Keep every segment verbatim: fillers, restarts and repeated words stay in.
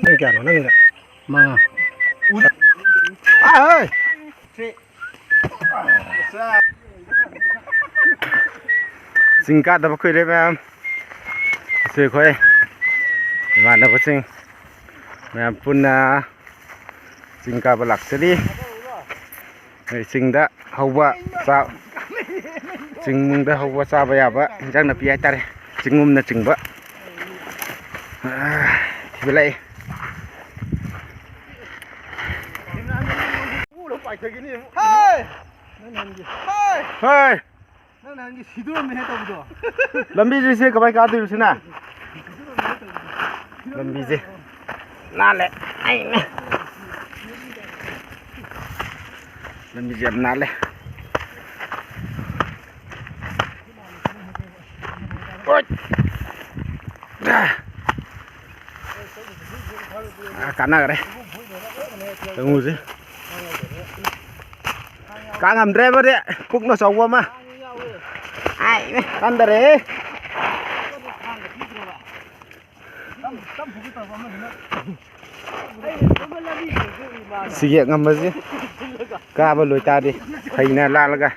ꯄꯨꯡ ꯀꯌꯥꯅꯣ ꯅꯪꯒꯤꯗ? ꯃꯉꯥ꯫ ꯑꯥ, ꯍꯣꯏ꯫ ꯆꯤꯡ ꯀꯥꯗꯕ ꯀꯨꯏꯔꯦ ꯃꯌꯥꯝ꯫ ꯑꯁꯤ ꯑꯩꯈꯣꯏ ꯏꯃꯥꯟꯅꯕꯁꯤꯡ ꯃꯌꯥꯝ ꯄꯨꯟꯅ ꯆꯤꯡ ꯀꯥꯕ ꯂꯥꯛꯆꯔꯤ꯫ ꯅꯣꯏ ꯆꯤꯡꯗ ꯍꯧꯕ ꯆꯥ-, ꯆꯤꯡꯗ ꯍꯧꯕ ꯆꯥꯕ ꯌꯥꯕ ꯏꯟꯖꯥꯡ ꯅꯥꯄꯤ ꯍꯥꯏꯇꯥꯔꯦ, ꯆꯤꯡꯒꯨꯝꯅ ꯆꯤꯡꯕ꯫ ꯑꯥ, ꯊꯤꯕ ꯂꯥꯛꯏ꯫ ꯍꯣꯏ! ꯅꯪ ꯅꯍꯥꯟꯒꯤ ꯍꯣꯏ! ꯅꯪ ꯅꯍꯥꯟꯒꯤ ꯁꯤꯗꯣꯔꯝꯃꯦ ꯍꯦ ꯇꯧꯕꯗꯣ꯫ ꯂꯝꯕꯤꯁꯦ ꯁꯤ ꯀꯃꯥꯏ ꯀꯥꯗꯣꯏꯕ ꯁꯤꯅ? ꯂꯝꯕꯤꯁꯦ ꯅꯥꯜꯂꯦ꯫ ꯑꯩꯅ ꯂꯝꯕꯤꯁꯦ ꯌꯥꯝ ꯅꯥꯜꯂꯦ꯫ ꯑꯣꯏ! ꯑꯥ, ꯀꯥꯟꯅꯈ꯭ꯔꯦ꯫ ꯆꯪꯉꯨꯁꯦ꯫ ꯀꯥ ꯉꯝꯗ꯭ꯔꯦ ꯃꯗꯤ꯫ ꯄꯨꯛꯅ ꯑꯆꯧꯕ ꯑꯃ꯫ ꯑꯥꯏ, ꯀꯥꯟꯗꯔꯦ꯫ ꯁꯤꯒꯤ ꯑꯉꯝꯕꯁꯦ ꯀꯥꯕ ꯂꯣꯏꯇꯥꯔꯗꯤ ꯐꯩꯅ ꯂꯥꯜꯂꯒ,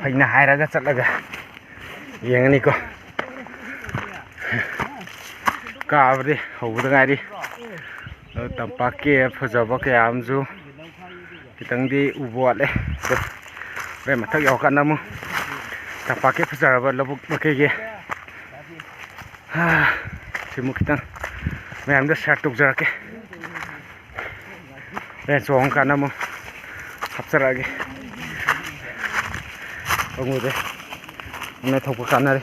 ꯐꯩꯅ ꯍꯥꯏꯔꯒ ꯆꯠꯂꯒ ꯌꯦꯡꯉꯅꯤꯀꯣ꯫ ꯀꯥꯕꯗꯤ ꯍꯧꯕꯗ ꯉꯥꯏꯔꯤ꯫ ꯑꯗꯣ ꯇꯝꯄꯥꯛꯀꯤ ꯐꯖꯕ ꯀꯌꯥ ꯑꯃꯁꯨ ꯈꯤꯇꯪꯗꯤ ꯎꯕ ꯋꯥꯠꯂꯦ꯫ ꯑꯗꯣ ꯍꯣꯔꯦꯟ ꯃꯊꯛ ꯌꯧꯔꯀꯥꯟꯗ ꯑꯃꯨꯛ ꯇꯝꯄꯥꯛꯀꯤ ꯐꯖꯔꯕ ꯂꯧꯕꯨꯛ ꯃꯥꯏꯀꯩꯒꯤ, ꯍꯥ, ꯁꯤꯃꯨꯛ ꯈꯤꯇꯪ ꯃꯌꯥꯝꯗ share ꯇꯧꯖꯔꯛꯀꯦ꯫ ꯍꯣꯔꯦꯟ ꯆꯣꯡꯉꯀꯥꯟꯗ ꯑꯃꯨꯛ ꯍꯥꯞꯆꯔꯛꯑꯒꯦ꯫ ꯈꯪꯉꯨꯗꯦ꯫ ꯑꯃ ꯊꯣꯛꯄ ꯀꯥꯟꯅꯔꯦ꯫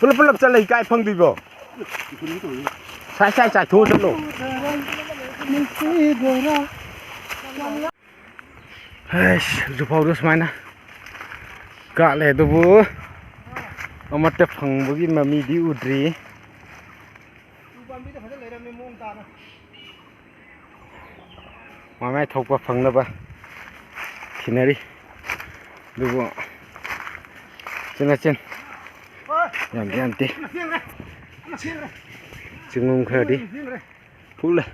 ꯄꯨꯂꯞ ꯄꯨꯂꯞ ꯆꯠꯂ ꯏꯀꯥꯏ ꯐꯪꯗꯣꯏꯕꯣ? ꯁꯥꯏ ꯁꯥꯏ ꯆꯥꯏꯊꯣꯛꯑ ꯆꯠꯂꯣ꯫ ꯍꯩꯁ, ꯍꯧꯖꯤꯛꯐꯥꯎꯗ ꯁꯨꯃꯥꯏꯅ ꯀꯥꯠꯂꯦ, ꯑꯗꯨꯕꯨ ꯑꯃꯠꯇ ꯐꯪꯕꯒꯤ ꯃꯃꯤꯗꯤ ꯎꯗ꯭ꯔꯤ꯫ ꯃꯃꯥꯏ ꯊꯣꯛꯄ ꯐꯪꯅꯕ ꯊꯤꯅꯔꯤ꯫ ꯑꯗꯨꯕꯨ ꯆꯤꯟ ꯆꯤꯟ ꯌꯥꯝꯗꯤ ꯌꯥꯝꯗꯦ꯫ ꯆꯤꯡꯉꯝ ꯈꯔꯗꯤ ꯐꯨꯛꯂꯦ꯫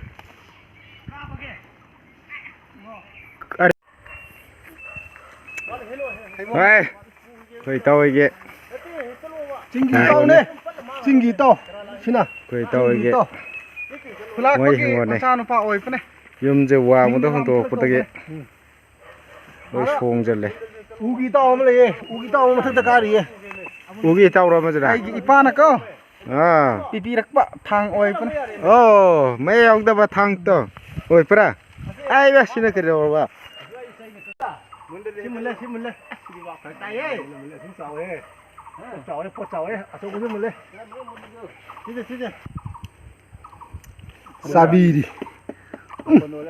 ꯚꯥꯏ, ꯑꯩꯈꯣꯏ ꯏꯇꯥꯎ ꯍꯣꯏꯒꯤ ꯆꯤꯡꯒꯤ ꯏꯇꯥꯎꯅꯦ꯫ ꯆꯤꯡꯒꯤ ꯏꯇꯥꯎ꯫ ꯁꯤꯅ ꯑꯩꯈꯣꯏ ꯏꯇꯥꯎ ꯆꯤꯡꯒꯤ ꯍꯣꯏꯒꯤ ꯏꯇꯥꯎ꯫ ꯃꯣꯏ ꯈꯨꯂꯥꯛꯄꯒꯤ ꯍꯤꯡꯒꯣꯜꯅꯦ꯫ ꯃꯆꯥꯅꯨꯄꯥ ꯑꯣꯏꯕꯅꯦ꯫ ꯌꯨꯝꯁꯦ ꯋꯥꯡꯃꯗ ꯆꯤꯡꯒꯤ ꯍꯣꯟꯗꯣꯛꯄꯗꯒꯤ ꯃꯆꯥꯅꯨꯄꯥ꯫ ꯎꯝ꯫ ꯂꯣꯏ ꯁꯣꯡꯖꯜꯂꯦ꯫ ꯎꯒꯤ ꯏꯇꯥꯎ ꯑꯃ ꯂꯩꯌꯦ꯫ ꯎꯒꯤ ꯏꯇꯥꯎ ꯑꯃ ꯃꯊꯛꯇ ꯀꯥꯔꯤꯌꯦ꯫ ꯎꯒꯤ ꯏꯇꯥꯎꯔꯣ ꯑꯃꯁꯤꯅ? ꯑꯩꯒꯤ ꯏꯄꯥꯅꯀꯣ ꯑꯥ꯫ ꯄꯤꯕꯤꯔꯛꯄ ꯊꯥꯡ ꯑꯣꯏꯕꯅꯦ꯫ ꯑꯣ, ꯃꯌꯥꯏ ꯌꯥꯎꯗꯕ ꯊꯥꯡꯇꯣ ꯑꯣꯏꯕ꯭ꯔꯥ? ꯑꯩ ꯁꯤꯅ ꯀꯩꯗꯧꯔꯕ? ꯁꯤ ꯃꯨꯜꯂꯦ, ꯁꯤ ꯃꯨꯜꯂꯦ꯫ ꯇꯥꯏꯌꯦ꯫ ꯆꯥꯎꯋꯦ꯫ ꯆꯥꯎꯋꯦ, ꯄꯣꯠ ꯆꯥꯎꯋꯦ꯫ ꯑꯆꯧꯕꯁꯨ ꯃꯨꯜꯂꯦ꯫ ꯁꯤꯁꯦ, ꯁꯤꯁꯦ꯫ ꯆꯥꯕꯤꯔꯤ꯫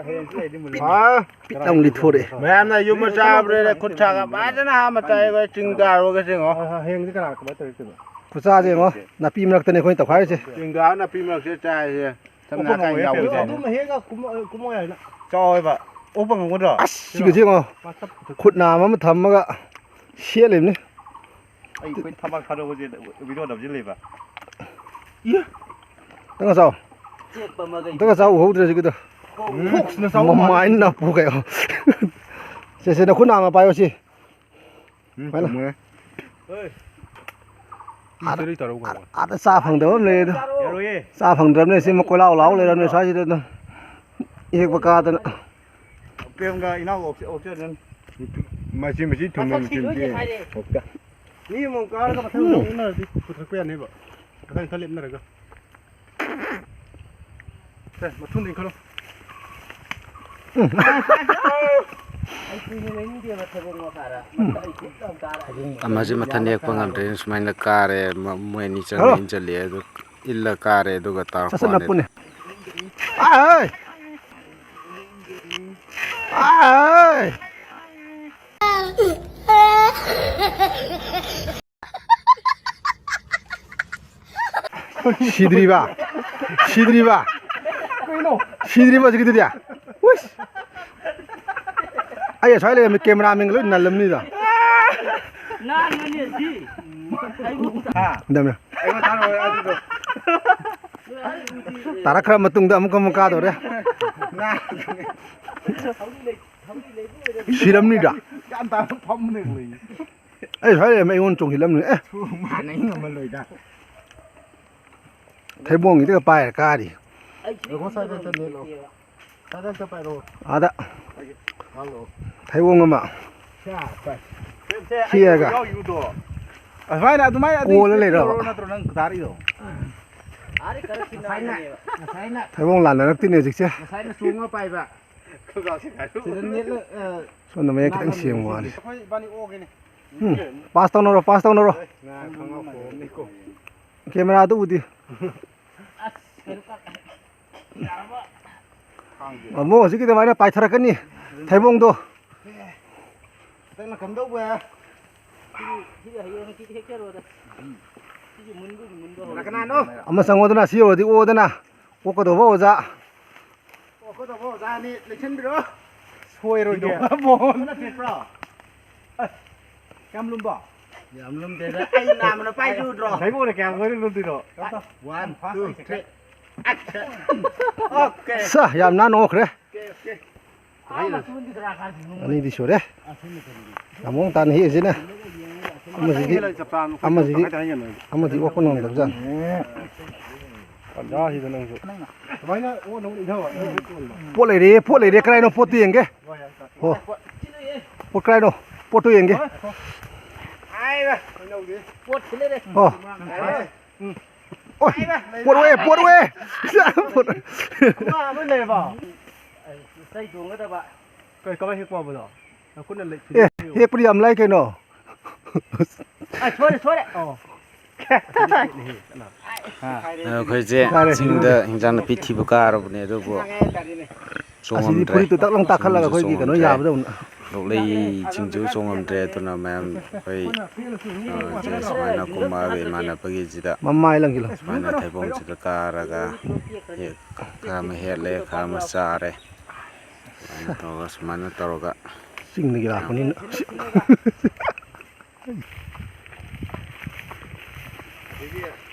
ꯍꯌꯦꯡꯁꯨ ꯂꯩꯗꯤ ꯃꯨꯜꯂꯦ꯫ ꯍꯥ? ꯄꯤꯠ ꯂꯥꯎ ꯂꯤꯠꯊꯣꯔꯛꯑꯦ꯫ ꯃꯌꯥꯝꯅ ꯌꯨꯝ ꯃꯆꯥ ꯑꯃ ꯂꯩꯔꯦ, ꯈꯨꯠ ꯁꯥꯒ ꯐꯖꯅ ꯍꯥꯝꯃ ꯆꯥꯏ ꯑꯩꯈꯣꯏ ꯆꯤꯡ ꯀꯥꯔꯨꯔꯒ ꯆꯤꯡꯉꯣ꯫ ꯍꯣꯏ, ꯍꯣꯏ, ꯍꯌꯦꯡꯗꯤ ꯀꯅꯥ ꯀꯃꯥꯏꯅ ꯇꯧꯔꯤ ꯀꯩꯅꯣ? ꯈꯨꯠꯁꯥꯁꯦ ꯌꯦꯡꯉꯣ, ꯅꯥꯄꯤ ꯃꯔꯛꯇꯅꯦ ꯑꯩꯈꯣꯏꯅ ꯇꯧꯈꯥꯏꯔꯤꯁꯦ꯫ ꯆꯤꯡ ꯀꯥ ꯅꯥꯄꯤ ꯃꯔꯛꯁꯤꯗ ꯆꯥꯏꯁꯦ꯫ ꯁꯝꯅ ꯍꯥꯏꯔꯀꯥꯟꯗ ꯌꯥꯎꯕ ꯖꯥꯠꯅꯤ꯫ ꯑꯗꯨꯝ ꯍꯦꯛꯑꯒ ꯀꯨꯝꯃ-, ꯀꯨꯝꯃꯛꯑꯣ ꯌꯥꯏꯅ꯫ ꯆꯥꯎꯋꯦꯕ꯫ ꯑꯣꯛꯄ ꯉꯝꯒꯗ꯭ꯔꯣ? ꯑꯁ, ꯁꯤꯒꯁꯦ ꯌꯦꯡꯉꯣ꯫ ꯈꯨꯠ ꯅꯥꯝꯃ ꯑꯃ ꯊꯝꯃꯒ ꯁꯦꯠꯂꯤꯕꯅꯤ꯫ ꯑꯩ ꯑꯩꯈꯣꯏ ꯊꯕꯥꯛ ꯊꯥꯗꯣꯛꯄꯁꯦ ꯚꯤꯗꯤꯑꯣ ꯅꯝꯁꯤꯜꯂꯤꯕ꯫ ꯏ! ꯈꯤꯇꯪꯒ ꯆꯥꯎ꯫ ꯆꯦꯞꯄ ꯑꯃꯒ ꯑꯝꯇꯒ ꯆꯥꯎ ꯎꯍꯧꯗ꯭ꯔꯦ ꯍꯧꯖꯤꯛꯀꯤꯗꯣ꯫ ꯈꯣꯡ ꯐꯣꯛꯁꯅ ꯆꯥꯎ ꯃꯥꯜꯂꯦ꯫ ꯃꯃꯥꯏꯅ ꯅꯥꯄꯨ ꯀꯩꯅꯣ꯫ ꯁꯦ, ꯁꯦ, ꯅꯈꯨꯠ ꯅꯥꯝꯃ ꯄꯥꯏꯌꯣ ꯁꯤ꯫ ꯎꯝ, ꯄꯥꯏꯔꯣ꯫ ꯊꯝꯃꯣꯏ꯫ ꯍꯣꯏ꯫ ꯑꯥꯗ, ꯏ ꯆꯔꯨ ꯇꯧꯔꯧ ꯑꯥꯗ, ꯀꯥꯏꯅ꯫ ꯑꯥꯗ ꯆꯥ ꯐꯪꯗꯕ ꯑꯃ ꯂꯩꯌꯦ ꯑꯗꯣ꯫ ꯌꯥꯔꯣꯏꯌꯦ꯫ ꯆꯥ ꯐꯪꯗ꯭ꯔꯕꯅꯦ ꯁꯤ ꯃꯀꯣꯏꯂꯥꯎ ꯂꯥꯎ ꯂꯩꯔꯕꯅꯦ ꯁ꯭ꯋꯥꯏꯁꯤꯗ ꯑꯗꯨꯝ꯫ ꯍꯦꯛꯄ ꯀꯥꯗꯅ꯫ ꯄ꯭ꯔꯦꯝꯒ ꯏꯅꯥꯎꯒ ꯑꯣꯛꯆ-, ꯑꯣꯛꯆꯗꯣꯏꯅꯤ꯫ ꯃꯆꯤ ꯃꯆꯤ ꯊꯨꯝꯕ ꯃꯆꯤ ꯃꯆꯤ꯫ ꯃꯤ ꯑꯃꯃꯝ ꯀꯥꯔꯒ ꯃꯊꯪ ꯃꯊꯪ ꯑꯣꯛꯅꯔꯗꯤ ꯄꯨꯊꯔꯛꯄ ꯌꯥꯅꯦꯕ꯫ ꯃꯊꯪ ꯈꯔ ꯂꯦꯞꯅꯔꯒ꯫ ꯁꯦ, ꯃꯊꯨꯟꯗ ꯏꯟꯈꯠꯂꯣ꯫ ꯑꯩ ꯀꯨꯏꯅ ꯂꯩꯅꯤꯡꯗꯦꯕ ꯊꯩꯕꯣꯡ ꯃꯈꯥꯗ꯫ ꯃꯊꯟ ꯑꯩ ꯊꯨꯞ ꯂꯥꯎ ꯀꯥꯔꯛꯑꯦ꯫ ꯑꯃꯁꯦ ꯃꯊꯟ ꯅꯦꯛꯄ ꯉꯝꯗ꯭ꯔꯦꯅ ꯁꯨꯃꯥꯏꯅ ꯀꯥꯔꯦ꯫ ꯃ-, ꯃꯣꯏ ꯑꯅꯤ ꯆꯪꯉꯦ, ꯍꯜꯂꯣ꯫ ꯏꯟꯁꯤꯜꯂꯛꯑꯦ꯫ ꯑꯗꯨ ꯏꯜꯂ ꯀꯥꯔꯦ꯫ ꯑꯗꯨꯒ ꯇꯥꯔꯛꯄ ꯆꯠꯁꯠ ꯋꯥꯅꯤꯗ꯫ ꯅꯞꯄꯨꯅꯦ꯫ ꯑꯥꯏ! ꯑꯥꯏ! ꯁꯤꯗ꯭ꯔꯤꯕ? ꯁꯤꯗ꯭ꯔꯤꯕ? ꯀꯩꯅꯣ? ꯁꯤꯗ꯭ꯔꯤꯕ ꯍꯧꯖꯤꯛꯀꯤꯗꯨꯗꯤ? ꯎꯏꯁ! ꯑꯩ ꯑꯁ꯭ꯋꯥꯏ ꯂꯩꯔꯝꯃꯤ, ꯀꯦꯃꯦꯔꯥꯃꯦꯟꯒ ꯂꯣꯏ ꯅꯜꯂꯝꯅꯤꯗ꯫ ꯉꯥꯡꯉꯅꯤ ꯁꯤ꯫ ꯑꯩꯕꯨ ꯍꯥ? ꯏꯟꯗꯝꯃꯦ꯫ ꯑꯩꯉꯣꯟꯗ ꯊꯥꯔꯛꯑꯣ ꯑꯗꯨꯗꯣ꯫ ꯇꯥꯔꯛꯈ꯭ꯔ ꯃꯇꯨꯡꯗ ꯑꯃꯨꯛꯀ ꯑꯃꯨꯛ ꯀꯥꯗꯧꯔꯦ꯫ ꯉꯥꯡꯉꯅꯤ꯫ ꯁꯤꯔꯝꯅꯤꯗ꯫ ꯒ꯭ꯌꯥꯟ ꯇꯥꯅ ꯐꯝꯅꯦ ꯂꯩ꯫ ꯑꯩ ꯁ꯭ꯋꯥꯏ ꯂꯩꯔꯝꯃꯦ, ꯑꯩꯉꯣꯟꯗ ꯆꯣꯡꯁꯤꯜꯂꯝꯅꯤ꯫ ꯑꯦ꯫ ꯁꯨ ꯃꯥꯟꯅꯩ ꯉꯝꯃꯜꯂꯣꯏꯗ꯫ ꯊꯩꯕꯣꯡꯒꯤꯗꯒ ꯄꯥꯏꯔ ꯀꯥꯔꯤ꯫ ꯉꯥꯏꯈꯣ, ꯁ꯭ꯋꯥꯏꯗ ꯑꯝꯇ ꯅꯦꯠꯂꯣ꯫ ꯁ꯭ꯋꯥꯏꯗ ꯑꯝꯇ ꯄꯥꯏꯔꯛꯑꯣ꯫ ꯑꯥꯗ꯫ ꯉꯥꯡꯉꯛꯑꯣ꯫ ꯊꯩꯕꯣꯡ ꯑꯃ꯫ ꯁꯦ, ꯄꯥꯏ꯫ ꯍꯦꯛꯑꯒ꯫ ꯌꯥꯎꯔꯤꯕꯗꯣ꯫ ꯑꯁꯨꯃꯥꯏꯅ, ꯑꯗꯨꯃꯥꯏꯅ ꯑꯗꯨ ꯀꯣꯜꯂ ꯂꯩꯔꯕ? ꯅꯠꯇ꯭ꯔꯣ ꯅꯪ ꯇꯥꯔꯛꯏꯗꯣ? ꯉꯁꯥꯏꯅ, ꯉꯁꯥꯏꯅ꯫ ꯊꯩꯕꯣꯡ ꯂꯥꯟꯅꯔꯛꯇꯣꯏꯅꯦ ꯍꯧꯖꯤꯛꯁꯦ꯫ ꯉꯁꯥꯏꯅ ꯆꯣꯡꯉ ꯄꯥꯏꯕ꯫ ꯁꯤꯗ ꯅꯦꯠꯂ, ꯑ, ꯁꯣꯝꯗ ꯃꯌꯦꯛ ꯈꯤꯇꯪ ꯁꯦꯡꯕ ꯋꯥꯅꯤ꯫ ꯑꯩꯈꯣꯏ ꯏꯕꯥꯅꯤ ꯑꯣꯛꯑꯒꯦꯅꯦ꯫ ꯎꯝ, ꯄꯥꯁ ꯇꯧꯅꯔꯣ, ꯄꯥꯁ ꯇꯧꯅꯔꯣ꯫ ꯉꯥ ꯈꯪꯍꯧ ꯄꯣꯛꯑꯝꯅꯤꯀꯣ꯫ ꯀꯦꯃꯦꯔꯥꯗꯨꯕꯨꯗꯤ꯫ ꯑꯁ, ꯀꯩꯅꯣ ꯀ-, ꯌꯥꯔꯕ? ꯈꯥꯡꯗꯦ꯫ ꯑꯃꯨꯛ ꯍꯧꯖꯤꯛꯀꯤ ꯑꯗꯨꯃꯥꯏꯅ ꯄꯥꯏꯊꯔꯛꯀꯅꯤ ꯊꯩꯕꯣꯡꯗꯣ꯫ ꯈꯤꯇꯪꯅ ꯀꯝꯗꯧꯕ? ꯁꯤꯗꯤ, ꯁꯤꯗꯤ ꯍꯌꯦꯡ ꯍꯪꯆꯤꯠ ꯍꯦꯛꯆꯔꯣꯗ꯫ ꯁꯤꯗꯤ ꯃꯨꯟꯕꯨꯗꯤ ꯃꯨꯟꯕ ꯍꯧꯔꯦ꯫ ꯀꯅꯥ ꯀꯅꯥꯅꯣ? ꯑꯃ ꯆꯪꯉꯣꯗꯅ, ꯁꯤ ꯌꯧꯔꯗꯤ ꯑꯣꯗꯅ꯫ ꯑꯣꯛꯀꯗꯧꯕ ꯑꯣꯖꯥ꯫ ꯑꯣꯛꯀꯗꯧꯕ ꯑꯣꯖꯥꯅꯤ, ꯂꯦꯡꯁꯤꯟꯕꯤꯔꯣ꯫ ꯁꯣꯏꯔꯣꯏꯗꯧꯕ ꯕꯣꯜ꯫ ꯐꯖꯅ ꯄꯤꯛꯄ꯭ꯔꯣ? ꯑꯁ, ꯀꯌꯥꯝ ꯂꯨꯝꯕ? ꯌꯥꯝ ꯂꯨꯝꯗꯦꯗ꯫ ꯑꯩ ꯅꯥꯝꯃꯅ ꯄꯥꯏꯖꯨꯗ꯭ꯔꯣ? ꯊꯩꯕꯣꯡꯅ ꯀꯌꯥꯝ ꯂꯣꯏꯅ ꯂꯨꯝꯗꯣꯏꯅꯣ? One, two, three, action. Okay. ꯁꯥ, ꯌꯥꯝ ꯅꯥꯟꯅ ꯑꯣꯛꯈ꯭ꯔꯦ꯫ Okay, okay. ꯑꯅꯤꯗꯤ ꯁꯨꯔꯦ꯫ ꯌꯥꯝ ꯃꯑꯣꯡ ꯇꯥꯅ ꯍꯦꯛꯏꯁꯤꯅ꯫ ꯑꯃꯁꯤꯗꯤ, ꯑꯃꯁꯤꯗꯤ, ꯑꯃꯗꯤ ꯑꯣꯛꯄ ꯉꯝꯗꯕꯖꯥꯠꯅꯤ꯫ ꯄꯟꯖꯥꯁꯤꯗ ꯅꯪꯁꯨ꯫ ꯄꯣꯠ ꯂꯩꯔꯦ, ꯄꯣꯠ ꯂꯩꯔꯦ, ꯀꯔꯥꯏꯅꯣ ꯄꯣꯠꯇꯨ ꯌꯦꯡꯒꯦ꯫ ꯍꯣ꯫ ꯄꯣꯠ ꯀꯔꯥꯏꯅꯣ? ꯄꯣꯠꯇꯨ ꯌꯦꯡꯒꯦ꯫ ꯍꯣ꯫ ꯑꯣ꯫ ꯄꯣꯔꯛꯑꯦ, ꯄꯣꯔꯛꯑꯦ꯫ ꯑꯃ, ꯑꯃ ꯂꯩꯔꯕꯣ? ꯆꯩ ꯇꯣꯡꯒꯗꯕ꯫ ꯀꯩ, ꯀꯃꯥꯏ ꯍꯦꯛꯄ ꯍꯧꯕꯅꯣ? ꯅꯈꯨꯠꯅ ꯂꯩ-, ꯑꯦ, ꯍꯦꯛꯄꯗꯤ ꯌꯥꯝ ꯂꯥꯏ ꯀꯩꯅꯣ꯫ ꯑ, ꯁꯣꯏꯔꯦ, ꯁꯣꯏꯔꯦ꯫ ꯑꯣ꯫ ꯑꯩꯈꯣꯏꯁꯦ ꯐꯔꯦ꯫ ꯆꯤꯡꯗ ꯍꯤꯟꯖꯥꯡ ꯅꯥꯄꯤ ꯊꯤꯕ ꯀꯥꯔꯨꯕꯅꯦ, ꯑꯗꯨꯕꯨ ꯑꯁꯤꯗꯤ ꯆꯣꯡꯉꯝꯗ꯭ꯔꯦ꯫ ꯐꯨꯔꯤꯠꯇꯨ ꯇꯛ ꯂꯥꯎ ꯇꯥꯈꯠꯂꯒ ꯆꯤꯡꯁꯨ ꯑꯩꯈꯣꯏꯒꯤ ꯀꯩꯅꯣ ꯆꯣꯡꯉꯝꯗ꯭ꯔꯦ꯫ ꯌꯥꯕꯗꯧꯅ꯫ ꯂꯣꯛꯂꯩ ꯆꯤꯡꯁꯨ ꯆꯣꯡꯉꯝꯗ꯭ꯔꯦ꯫ ꯑꯗꯨꯅ ꯃꯌꯥꯝ ꯑꯩꯈꯣꯏ, ꯑ, ꯁꯦ ꯁꯨꯃꯥꯏꯅ ꯀꯨꯝꯃꯛꯑꯒ ꯏꯃꯥꯟꯅꯕꯒꯤꯁꯤꯗ ꯃꯃꯥꯏ ꯂꯪꯁꯤꯜꯂꯣ꯫ ꯁꯨꯃꯥꯏꯅ ꯊꯩꯕꯣꯡꯁꯤꯗ ꯀꯥꯔꯒ ꯍꯦꯛ ꯈꯔ ꯑꯃ ꯍꯦꯠꯂꯦ, ꯈꯔ ꯑꯃ ꯆꯥꯔꯦ꯫ ꯁꯨꯃꯥꯏꯅ ꯇꯧꯔꯒ, ꯁꯨꯃꯥꯏꯅ ꯇꯧꯔꯒ ꯆꯤꯡꯗꯒꯤ ꯂꯥꯛꯄꯅꯤꯅ꯫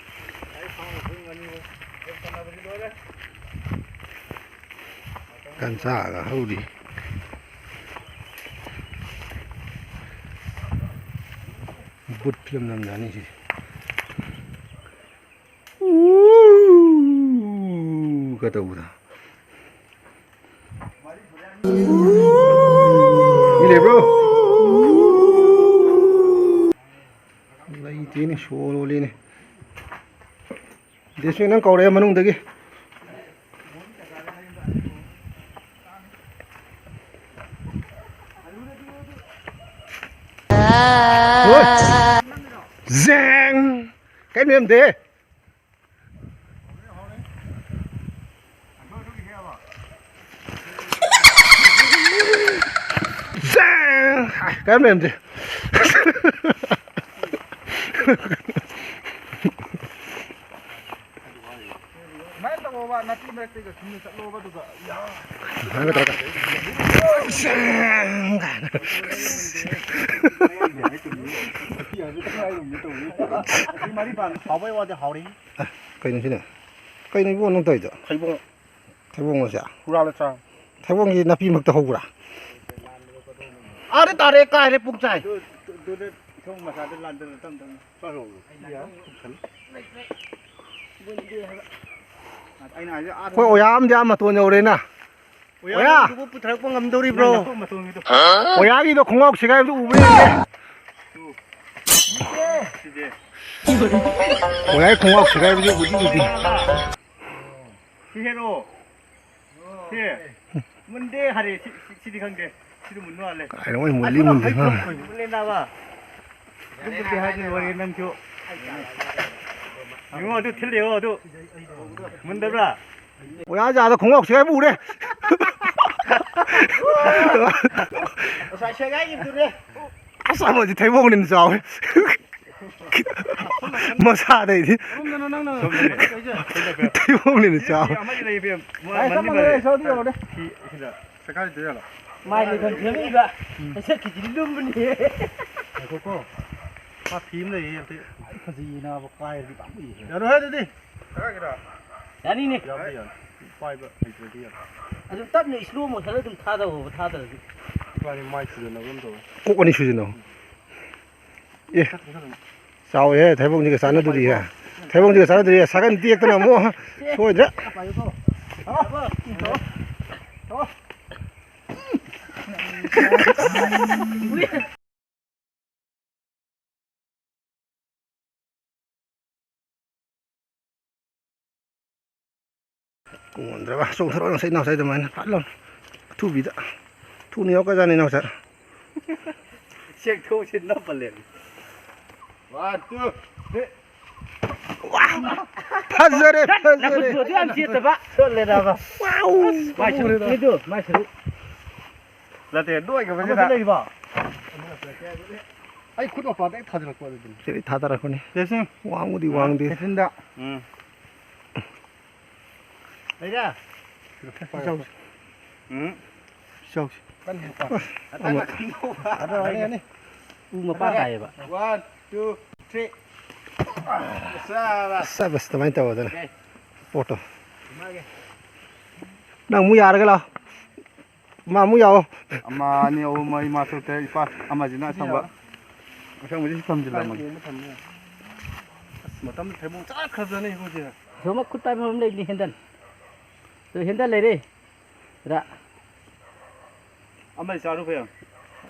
ꯒꯟꯖꯥꯒ ꯍꯧꯔꯤ꯫ ꯕꯨꯠ ꯐꯤꯂꯝ ꯅꯝꯖꯥꯠꯅꯤ ꯁꯤꯗꯤ꯫ ꯎ ꯀ ꯇꯧꯕꯗꯣ꯫ ꯃꯤ ꯂꯩꯕ꯭ꯔꯣ? ꯂꯩꯇꯦꯅꯦ, ꯁꯣ ꯂꯣꯜꯂꯦꯅꯦ꯫ ꯗꯦꯁꯨ ꯅꯪ ꯀꯧꯔꯛꯑꯦ ꯃꯅꯨꯡꯗꯒꯤ꯫ ꯍꯣꯏ꯫ ꯖꯦꯡ! ꯀꯩꯝ ꯂꯩꯔꯝꯗꯦ꯫ ꯖꯦꯡ! ꯀꯩꯝ ꯂꯩꯔꯝꯗꯦ꯫ ꯁꯨꯃꯥꯏꯅ ꯇꯧꯑꯣꯕ, ꯅꯥꯄꯤ ꯃꯔꯛꯇꯩꯒ ꯁꯨꯝ ꯆꯠꯂꯣꯕ, ꯑꯗꯨꯒ꯫ ꯁꯤ ꯃꯔꯤ ꯄꯥꯟ ꯍꯥꯎꯕꯩ ꯋꯥꯗꯤ ꯍꯥꯎꯔꯤ꯫ ꯑꯦ, ꯀꯩꯅꯣ ꯁꯤꯅ? ꯀꯩꯅꯣ ꯏꯕꯨꯡꯉꯣ ꯅꯪ ꯇꯧꯔꯤꯗꯣ? ꯊꯩꯕꯣꯡ꯫ ꯊꯩꯕꯣꯡ ꯑꯁꯦ? ꯍꯨꯔꯥꯜꯂ ꯆꯥ꯫ ꯊꯩꯕꯣꯡꯒꯤ ꯅꯥꯄꯤ ꯃꯛꯇ ꯍꯧꯕ꯭ꯔꯥ? ꯑꯥꯗ ꯇꯥꯔꯦ, ꯀꯥꯏꯔꯦ, ꯄꯨꯡꯆꯥꯏ꯫ ꯑꯗꯨ, ꯑꯗꯨ, ꯑꯗꯨꯗ ꯁꯣꯝ ꯃꯆꯥꯗ ꯂꯥꯟꯗꯅ ꯇꯞ ꯇꯞꯅ ꯆꯥꯔꯣ꯫ ꯑꯩꯅ ꯍꯥꯏꯁꯦ ꯑꯥꯗ ꯑꯩꯈꯣꯏ ꯑꯣꯌꯥ ꯑꯃꯗꯤ ꯑꯥ ꯃꯇꯣꯟ ꯌꯧꯔꯦꯅ꯫ ꯑꯣꯌꯥ! ꯑꯗꯨꯕꯨ ꯄꯨꯊꯔꯛꯄ ꯉꯝꯗꯧꯔꯤꯕ꯭ꯔꯣ? ꯅꯪ ꯅꯈꯣꯡ ꯃꯇꯣꯟꯒꯤꯗꯣ꯫ ꯑꯣꯌꯥꯒꯤꯗꯣ ꯈꯣꯡꯒꯥꯎ ꯁꯦꯒꯥꯏꯕꯗꯨ ꯎꯕ꯭ꯔꯥ ꯌꯦꯡꯒꯦ? ꯁꯤꯁꯦ꯫ ꯑꯣꯌꯥꯒꯤ ꯈꯣꯡꯒꯥꯎ ꯁꯦꯒꯥꯏꯕꯗꯨ ꯎꯗꯤ ꯎꯗꯦ꯫ ꯁꯤ ꯍꯦꯛꯑꯣ꯫ ꯁꯤ꯫ ꯃꯨꯟꯗꯦ ꯍꯥꯏꯔꯦ꯫ ꯁꯤ, ꯁꯤ, ꯁꯤꯗꯤ ꯈꯪꯗꯦ꯫ ꯁꯤꯗꯤ ꯃꯨꯟꯕ ꯃꯥꯜꯂꯦ꯫ ꯀꯥꯏꯗ ꯃꯣꯏ ꯃꯨꯜꯂꯤ ꯑꯗꯨꯅ ꯃꯨꯟꯗꯦ ꯈꯪꯗꯦ꯫ ꯃꯨꯜꯂꯦ ꯅꯥꯕ꯫ ꯑꯗꯨꯕꯨꯗꯤ ꯍꯥꯏꯗꯤ ꯂꯣꯏꯔꯦ ꯅꯪꯁꯨ꯫ ꯌꯦꯡꯉꯣ ꯑꯗꯨ ꯊꯤꯜꯂꯦ ꯌꯦꯡꯉꯣ ꯑꯗꯨ꯫ ꯃꯨꯟꯗꯕ꯭ꯔꯥ? ꯑꯣꯌꯥ ꯖꯥꯗ ꯈꯣꯡꯒꯥꯎ ꯁꯦꯒꯥꯏꯕ ꯎꯔꯦ꯫ ꯉꯁꯥꯏ ꯁꯦꯒꯥꯏꯈꯤꯕꯗꯨꯅꯦ꯫ ꯑꯁ ꯑꯃꯗꯤ ꯊꯩꯕꯣꯡꯅ ꯍꯦꯟꯅ ꯆꯥꯎꯋꯦ꯫ ꯃꯁꯥꯗꯩꯗꯤ꯫ ꯁꯣꯝꯗꯅ ꯅꯪꯅ ꯊꯩꯕꯣꯡꯅ ꯍꯦꯟꯅ ꯆꯥꯎꯋꯦ꯫ ꯑꯃꯗꯤ ꯂꯩ ꯏꯕꯦꯝ꯫ ꯃ-, ꯃꯟꯗꯤ ꯃꯟꯗꯦ꯫ ꯁꯤ, ꯁꯤꯗ꯫ ꯁꯦꯒꯥꯏꯗꯣꯏ ꯖꯥꯠꯂꯣ? ꯃꯥꯏ ꯂꯩꯐꯝ ꯁꯦꯝꯃꯛꯏꯕ ꯃꯁꯛꯀꯤꯁꯤꯗꯤ ꯂꯨꯝꯕꯅꯤ꯫ ꯉꯥꯏꯈꯣꯀꯣ꯫ ꯃꯥ ꯐꯤ ꯑꯃ ꯂꯩꯌꯦ, ꯑꯝꯇ꯫ ꯑꯩ ꯐꯖꯩꯌꯦ ꯅꯥꯕ, ꯀꯥꯏꯔꯗꯤ ꯄꯥꯝꯃꯨꯏꯍꯦ꯫ ꯌꯥꯔꯣꯏꯍꯦ ꯑꯗꯨꯗꯤ꯫ ꯌꯥꯅꯤꯅꯦ꯫ ꯌꯥꯕꯨꯗꯤ ꯌꯥꯅꯤ꯫ ꯄꯥꯏꯕ ꯍꯩꯇ꯭ꯔꯗꯤ ꯌꯥꯅꯤ꯫ ꯑꯗꯨꯝ ꯇꯞꯅ slow motion ꯑꯗꯨꯝ ꯊꯥꯗꯧꯕ, ꯊꯥꯗ꯭ꯔꯗꯤ꯫ ꯏꯕꯥꯅꯤ ꯃꯥꯏ ꯁꯨꯖꯟꯅꯕ ꯑꯃ ꯇꯧꯔꯦ꯫ ꯀꯣꯛ ꯑꯅꯤ ꯁꯨꯖꯟꯅꯧ꯫ ꯑꯦ꯫ ꯆꯥꯎꯋꯦꯍꯦ, ꯊꯩꯕꯣꯡꯁꯤꯒ ꯆꯥꯟꯅꯗꯣꯔꯤꯍꯦ꯫ ꯊꯩꯕꯣꯡꯁꯤꯒ ꯆꯥꯟꯅꯗꯣꯔꯤꯍꯦ꯫ ꯁꯥꯒꯟ ꯇꯦꯛꯇꯅ ꯑꯃꯨꯛ ꯁꯣꯏꯗ꯭ꯔꯦ꯫ ꯉꯝꯗ꯭ꯔꯕ, ꯆꯣꯡꯊꯣꯔꯛꯑꯣ ꯉꯁꯥꯏ ꯏꯅꯥꯎꯆꯥ ꯑꯗꯨꯃꯥꯏꯅ ꯐꯠ ꯂꯥꯎꯅ꯫ ꯑꯊꯨꯕꯤꯗ꯫ ꯊꯨꯅ ꯌꯥꯎꯔꯛꯀꯖꯥꯠꯅꯤ ꯏꯅꯥꯎꯆꯥ꯫ ꯆꯦꯛ ꯊꯣꯡꯁꯤ ꯅꯞꯄ ꯂꯩꯔꯝꯃꯤ꯫ One, two, three꯫ ꯋꯥ! ꯐꯖꯔꯦ, ꯐꯖꯔꯦ꯫ ꯅꯈꯨꯠꯇꯨ ꯑꯗꯨ ꯌꯥꯝ ꯆꯦꯠꯇꯕ꯫ ꯁꯣꯠꯂꯦ ꯅꯥꯕ꯫ ꯋꯥꯎ! ꯃꯥꯏ ꯁꯔꯨꯛ, ꯃꯤꯗꯨ, ꯃꯥꯏ ꯁꯔꯨꯛ꯫ ꯅꯠꯇꯦ, ꯂꯣꯏꯈ꯭ꯔꯕꯁꯤꯗ꯫ ꯑꯃꯁꯨ ꯂꯩꯔꯤꯕꯣ? ꯑꯩ ꯈꯨꯠ ꯃꯄꯥꯗ ꯍꯦꯛ ꯊꯥꯖꯤꯜꯂꯛꯄ ꯑꯗꯨꯗꯨꯅꯤ꯫ ꯁꯤꯗꯤ ꯊꯥꯗꯔꯛꯄꯅꯤ꯫ ꯁꯦ, ꯁꯦ꯫ ꯋꯥꯡꯕꯨꯗꯤ ꯋꯥꯡꯗꯦ꯫ ꯀꯦꯞꯁꯤꯟꯗ꯫ ꯎꯝ꯫ ꯂꯩꯔꯦ? ꯁꯤ ꯆꯧꯁꯤ꯫ ꯎꯝ꯫ ꯁꯤ ꯆꯧꯁꯤ꯫ ꯀꯟꯅ ꯍꯦꯛꯄ꯫ ꯑꯃ꯫ ꯑꯗ ꯌꯥꯅꯤ, ꯌꯥꯅꯤ꯫ ꯎ ꯃꯄꯥ ꯇꯥꯏꯌꯦꯕ꯫ One, two, three꯫ ꯆꯥꯕ꯫ ꯁꯕꯥꯁ, ꯑꯗꯨꯃꯥꯏꯅ ꯇꯧꯔꯗꯅ꯫ Okay꯫ ꯄꯣꯠꯇꯣ꯫ ꯃꯥꯒꯤ꯫ ꯅꯪ ꯑꯃꯨꯛ ꯌꯥꯔꯒ ꯂꯥꯛꯑꯣ꯫ ꯃꯥ ꯑꯃꯨꯛ ꯌꯥꯎꯑꯣ꯫ ꯑꯃ, ꯑꯅꯤ, ꯑꯍꯨꯝ, ꯃꯔꯤ, ꯃꯉꯥ, ꯇꯔꯨꯛ, ꯇꯔꯦꯠ, ꯅꯤꯄꯥꯜ꯫ ꯑꯃꯁꯤꯅ ꯑꯁꯪꯕ꯫ ꯑꯁꯪꯕꯁꯤ ꯊꯝꯖꯤꯜꯂꯝꯃꯒꯦ꯫ ꯑꯁ, ꯃꯇꯝꯗ ꯊꯩꯕꯣꯡ ꯆꯥꯈ꯭ꯔꯖꯥꯠꯅꯤ ꯑꯩꯈꯣꯏꯁꯦ꯫ ꯁꯣꯝ ꯈꯨꯠ ꯄꯥꯏꯕ ꯑꯃ ꯂꯩꯕꯅꯤ, ꯍꯦꯟꯗꯜ꯫ ꯑꯗꯨ ꯍꯦꯟꯗꯜ ꯂꯩꯔꯦ꯫ ꯁꯤꯗ꯫ ꯑꯃ ꯆꯥꯔꯨ ꯀꯩꯅꯣ꯫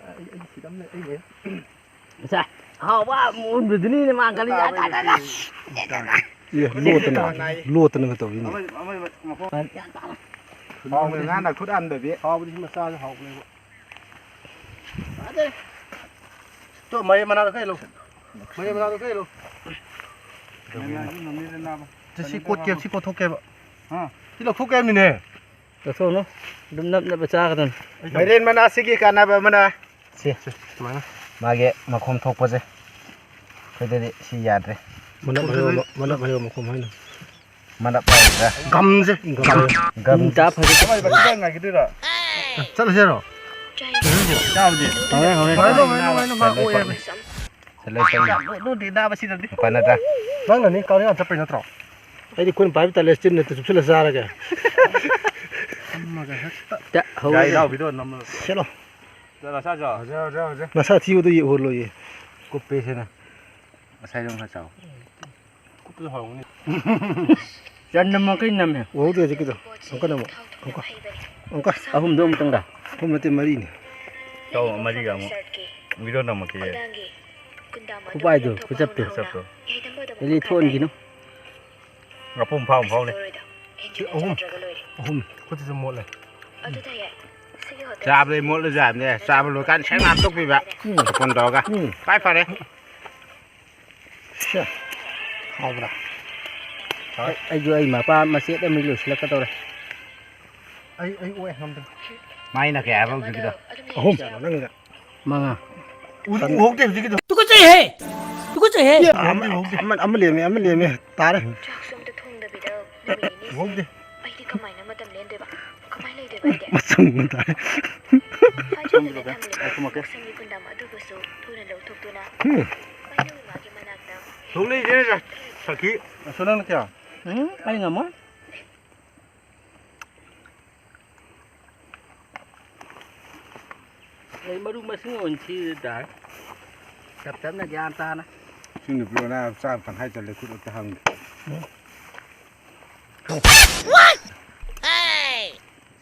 ꯑꯩ, ꯑꯩ ꯁꯤꯗ ꯑꯃ ꯂꯩ, ꯑꯩ ꯂꯩ꯫ ꯁꯦ, ꯑꯍꯥꯎꯕ ꯑꯃ ꯎꯠꯄꯗꯨꯅꯤꯅꯦ ꯃꯥ ꯈꯜꯂꯤ꯫ ꯑꯦ, ꯂꯣꯠꯇꯅ, ꯂꯣꯠꯇꯅꯒ ꯇꯧꯔꯤꯅꯦ꯫ ꯑꯃ, ꯑꯃ, ꯃꯈꯣꯡ꯫ ꯍꯥꯎꯕꯅꯦ, ꯉꯥ ꯅꯈꯨꯠ ꯍꯟꯗꯕꯤ꯫ ꯍꯥꯎꯕꯅꯤ, ꯁꯤ ꯃꯆꯥꯁꯨ ꯍꯥꯎꯕꯅꯦꯕ꯫ ꯐꯖꯩ꯫ ꯇꯣ, ꯃꯥꯏꯔꯦꯟ ꯃꯅꯥꯗꯣ ꯈꯔ ꯍꯦꯛꯂꯛꯎ꯫ ꯃꯥꯏꯔꯦꯟ ꯃꯅꯥꯗꯣ ꯈꯔ ꯍꯦꯛꯂꯛꯎ꯫ ꯁꯤ, ꯁꯤ ꯀꯣꯠꯀꯦ, ꯁꯤ ꯀꯣꯠꯊꯣꯛꯀꯦꯕ꯫ ꯍꯥ? ꯁꯤ ꯂꯧꯊꯣꯛꯀꯦ ꯍꯥꯏꯕꯅꯤꯅꯦ꯫ ꯂꯧꯊꯣꯛꯎꯅꯨ꯫ ꯑꯗꯨꯝ ꯅꯞ ꯅꯞꯅ ꯆꯥꯒꯗꯕꯅꯤ꯫ ꯃꯥꯏꯔꯦꯟ ꯃꯅꯥꯁꯤꯒꯤ ꯀꯥꯟꯅꯕ ꯑꯃꯅ ꯁꯤ꯫ ꯁꯤ, ꯁꯨꯃꯥꯏꯅ꯫ ꯃꯥꯒꯤ ꯃꯈꯣꯝ ꯊꯣꯛꯄꯁꯦ꯫ ꯑꯩꯈꯣꯏꯗꯗꯤ ꯁꯤ ꯌꯥꯗ꯭ꯔꯦ꯫ ꯃꯅꯞ ꯍꯥꯏꯌꯣ, ꯃꯅꯞ ꯍꯥꯏꯌꯣ, ꯃꯈꯣꯝ ꯍꯥꯏꯅꯣ꯫ ꯃꯅꯞ ꯍꯥꯏꯒꯗ꯭ꯔꯥ? ꯒꯝꯁꯦ꯫ ꯒꯝ꯫ ꯒꯝ꯫ ꯎꯝ, ꯇꯥ ꯐꯔꯦ꯫ ꯀꯃꯥꯏ ꯕꯁꯤꯗ ꯉꯥꯏꯈꯤꯗꯣꯏꯔꯣ? ꯆꯠꯂꯁꯦ ꯍꯥꯏꯔꯣ? ꯆꯥꯕꯗꯤ? ꯍꯣꯔꯦꯟ, ꯍꯣꯔꯦꯟ꯫ ꯉꯥꯏꯈꯣ, ꯉꯥꯏꯈꯣ, ꯉꯥꯏꯈꯣ, ꯃꯥ ꯑꯣꯛꯑꯦ ꯍꯥꯏꯕꯅꯤ꯫ ꯂꯣꯏ ꯇꯧꯏ꯫ ꯂꯣ-, ꯂꯣꯟꯗꯦ ꯅꯥꯕ ꯁꯤꯗꯗꯤ꯫ ꯅꯨꯄꯥ ꯅꯠꯇ꯭ꯔꯥ? ꯅꯪꯅꯅꯤ ꯀꯥꯎꯔꯤꯌꯥꯟ ꯆꯠꯄꯩ ꯅꯠꯇ꯭ꯔꯣ? ꯑꯩꯗꯤ ꯈꯨꯟ ꯄꯥꯏꯕ ꯇꯜꯂꯦ, ꯆꯤꯟꯅ ꯍꯦꯛꯇ ꯆꯨꯞꯁꯤꯜꯂ ꯆꯥꯔꯒꯦ꯫ ꯐꯝꯃꯒ ꯍꯦꯛꯇ꯫ ꯇ-, ꯍꯧꯔꯦ꯫ ꯒꯥꯔꯤ ꯏꯅꯥꯎ ꯚꯤꯗꯤꯑꯣ ꯅꯝꯃꯒ꯫ ꯁꯦꯠꯂꯣ꯫ ꯆꯠꯂꯣ, ꯆꯥꯁꯤ ꯂꯥꯛꯑꯣ꯫ ꯍꯧꯖꯤꯛ, ꯍꯧꯖꯤꯛ, ꯍꯧꯖꯤꯛ꯫ ꯅꯁꯥ ꯊꯤꯕꯗꯣ ꯌꯦꯡꯍꯜꯂꯣꯏꯌꯦ꯫ ꯀꯨꯞꯄꯦ ꯁꯤꯅ꯫ ꯉꯁꯥꯏꯗꯣ ꯈꯔ ꯆꯥꯎ꯫ ꯀꯨꯞꯄꯁꯨ ꯍꯥꯎꯔꯝꯒꯅꯤ꯫ ꯆꯟ ꯅꯝꯃ ꯀꯩ ꯅꯝꯃꯦ? ꯎꯍꯧꯗꯦ ꯍꯧꯖꯤꯛꯀꯤꯗꯣ꯫ ꯑꯃꯨꯛꯀ ꯅꯝꯃꯣ꯫ ꯑꯃꯨꯛꯀ꯫ ꯑꯃꯨꯛꯀ꯫ ꯑꯍꯨꯝꯗꯣ ꯑꯃꯨꯛꯇꯪꯗ? ꯑꯍꯨꯝ ꯅꯠꯇꯦ, ꯃꯔꯤꯅꯦ꯫ ꯆꯥꯎ, ꯃꯔꯤꯒ ꯑꯃꯨꯛ ꯚꯤꯗꯤꯑꯣ ꯅꯝꯃꯛꯀꯦ꯫ ꯈꯨꯄꯥꯏꯗꯣ, ꯈꯨꯆꯞꯇꯣ꯫ ꯈꯨꯆꯞꯇꯣ꯫ ꯑꯦꯂꯤ ꯊꯣꯛꯍꯟꯈꯤꯅꯨ꯫ ꯃꯄꯨꯝ ꯐꯥ ꯑꯃ ꯐꯥꯎꯅꯦ꯫ ꯁꯤ ꯑꯍꯨꯝ꯫ ꯑꯍꯨꯝ꯫ ꯈꯨꯠꯇꯨꯁꯨ ꯃꯣꯠꯂꯦ꯫ ꯆꯥꯕꯗꯩ ꯃꯣꯠꯂꯁꯨ ꯌꯥꯕꯅꯦ꯫ ꯆꯥꯕ ꯂꯣꯏꯀꯥꯟꯗ ꯁꯦꯡꯅ ꯍꯥꯞꯇꯣꯛꯄꯤꯕ꯫ ꯎꯝ꯫ ꯁꯥꯄꯣꯟ ꯇꯧꯔꯒ꯫ ꯎꯝ꯫ ꯈ꯭ꯋꯥꯏ ꯐꯔꯦ꯫ ꯁꯦ꯫ ꯍꯥꯎꯕ꯭ꯔꯥ? ꯑꯩ, ꯑꯩꯁꯨ ꯑꯩ ꯃꯄꯥ ꯃꯆꯦꯠ ꯑꯃ ꯂꯣꯏꯁꯤꯜꯂꯛꯀꯗꯧꯔꯦ꯫ ꯑꯩ, ꯑꯩ ꯑꯣꯛꯑꯦ ꯉꯝꯗ꯭ꯔꯦ꯫ ꯃꯥꯏꯅ ꯀꯌꯥ ꯍꯥꯏꯕ ꯍꯧꯖꯤꯛꯀꯤꯗꯣ? ꯑꯍꯨꯝ꯫ ꯅꯪꯒꯤꯗ꯫ ꯃꯉꯥ꯫ ꯎ-, ꯎꯍꯧꯗꯦ ꯍꯧꯖꯤꯛꯀꯤꯗꯣ꯫ ꯇꯨꯀꯠꯆꯩꯍꯦ! ꯇꯨꯀꯠꯆꯩꯍꯦ! ꯑꯦ, ꯑꯃ, ꯎꯍꯧꯗꯦ, ꯎꯍꯧꯗꯦ꯫ ꯑꯃ, ꯑꯃ ꯂꯦꯝꯃꯦ, ꯑꯃ ꯂꯦꯝꯃꯦ꯫ ꯇꯥꯔꯦ꯫ ꯆꯥꯛꯁꯨ ꯑꯝꯇ ꯊꯣꯡꯗꯕꯤꯗ ꯅꯨꯃꯤꯠ ꯅꯤꯅꯤ ꯎꯍꯧꯗꯦ꯫ ꯑꯩꯗꯤ ꯀꯃꯥꯏꯅ ꯃꯇꯝ ꯂꯦꯟꯗꯣꯏꯕ? ꯀꯃꯥꯏꯅ ꯂꯩꯗꯣꯏꯕ ꯑꯩꯗꯤ? ꯃꯆꯪ ꯇꯥꯔꯦ꯫ ꯐꯥꯏꯖꯤꯟꯗꯨꯅ ꯊꯝꯂꯤꯕ ꯉꯥꯏꯈꯣꯃꯛꯀꯦ꯫ ꯉꯛꯁꯝꯒꯤ ꯀꯨꯟꯗꯥꯝ ꯑꯗꯨꯕꯨꯁꯨ ꯊꯨꯅ ꯂꯧꯊꯣꯛꯇꯨꯅ ꯍꯨꯝ꯫ ꯃꯩꯅꯧ ꯏꯃꯥꯒꯤ ꯃꯅꯥꯛꯇ ꯊꯣꯛꯂꯛꯏꯁꯦ ꯁꯈꯤ꯫ ꯑꯁꯣ ꯅꯪꯅ ꯀꯌꯥ? ꯎꯝ, ꯑꯩ ꯉꯝꯃꯣꯏ꯫ ꯑꯩ ꯃꯔꯨ ꯃꯁꯤꯡ ꯑꯣꯏꯅ ꯊꯤꯔ ꯇꯥꯔꯦ꯫ ꯇꯞ ꯇꯞꯅ ꯒ꯭ꯌꯥꯟ ꯇꯥꯅ꯫ ꯁꯤ ꯅꯨꯄꯤ ꯑꯣꯏꯅ ꯆꯥꯕ ꯇꯪꯈꯥꯏ ꯆꯠꯂꯦ, ꯈꯨꯠ ꯑꯝꯇ ꯍꯥꯝꯒꯦ꯫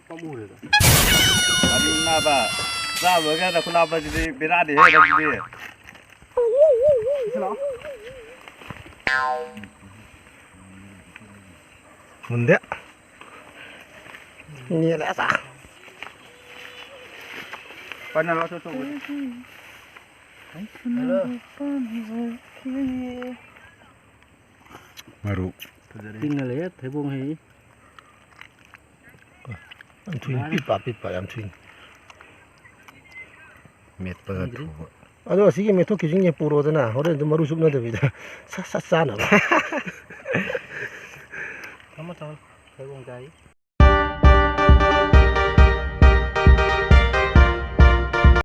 ꯄꯥꯝꯃꯨꯔꯦꯗ꯫ ꯑꯗꯨ ꯅꯥꯕ, ꯆꯥꯕ ꯂꯣꯏꯔꯒ ꯅꯈꯨꯠ ꯅꯥꯕꯁꯤꯗꯤ ꯕꯦꯔꯥꯅꯤꯍꯦ ꯅꯪꯁꯤꯗꯤ꯫ ꯃꯨꯟꯗꯦ꯫ ꯅꯦꯠꯂꯦ ꯑꯁ꯫ ꯄꯟꯅꯔꯣ, ꯑꯆꯧ ꯑꯆꯧꯕꯗꯤ꯫ ꯃꯔꯨ꯫ ꯐꯖꯔꯦ꯫ ꯇꯤꯡꯅ ꯂꯩꯌꯦ, ꯊꯩꯕꯣꯡ ꯍꯩ꯫ ꯌꯥꯝ ꯊꯨꯏ, ꯌꯥꯔꯦ꯫ ꯄꯤꯠ ꯄꯥ, ꯄꯤꯠ ꯄꯥ, ꯌꯥꯝ ꯊꯨꯏ꯫ ꯃꯦꯠꯄꯒ ꯈꯪꯗ꯭ꯔꯤ꯫ ꯊꯨꯕ꯫ ꯑꯗꯣ ꯑꯁꯤꯒꯤ ꯃꯦꯠꯊꯣꯛꯈꯤꯕꯁꯤꯡꯁꯦ ꯄꯨꯔꯛꯑꯣꯗꯅ, ꯍꯣꯔꯦꯟ ꯑꯗꯨꯝ ꯃꯔꯨ ꯆꯨꯞꯅꯗꯕꯤꯗ ꯁꯠ ꯁꯠ ꯆꯥꯅꯕ꯫ ꯊꯝꯃꯣ, ꯊꯝꯃꯣ꯫ ꯊꯩꯕꯣꯡ ꯆꯥꯏ꯫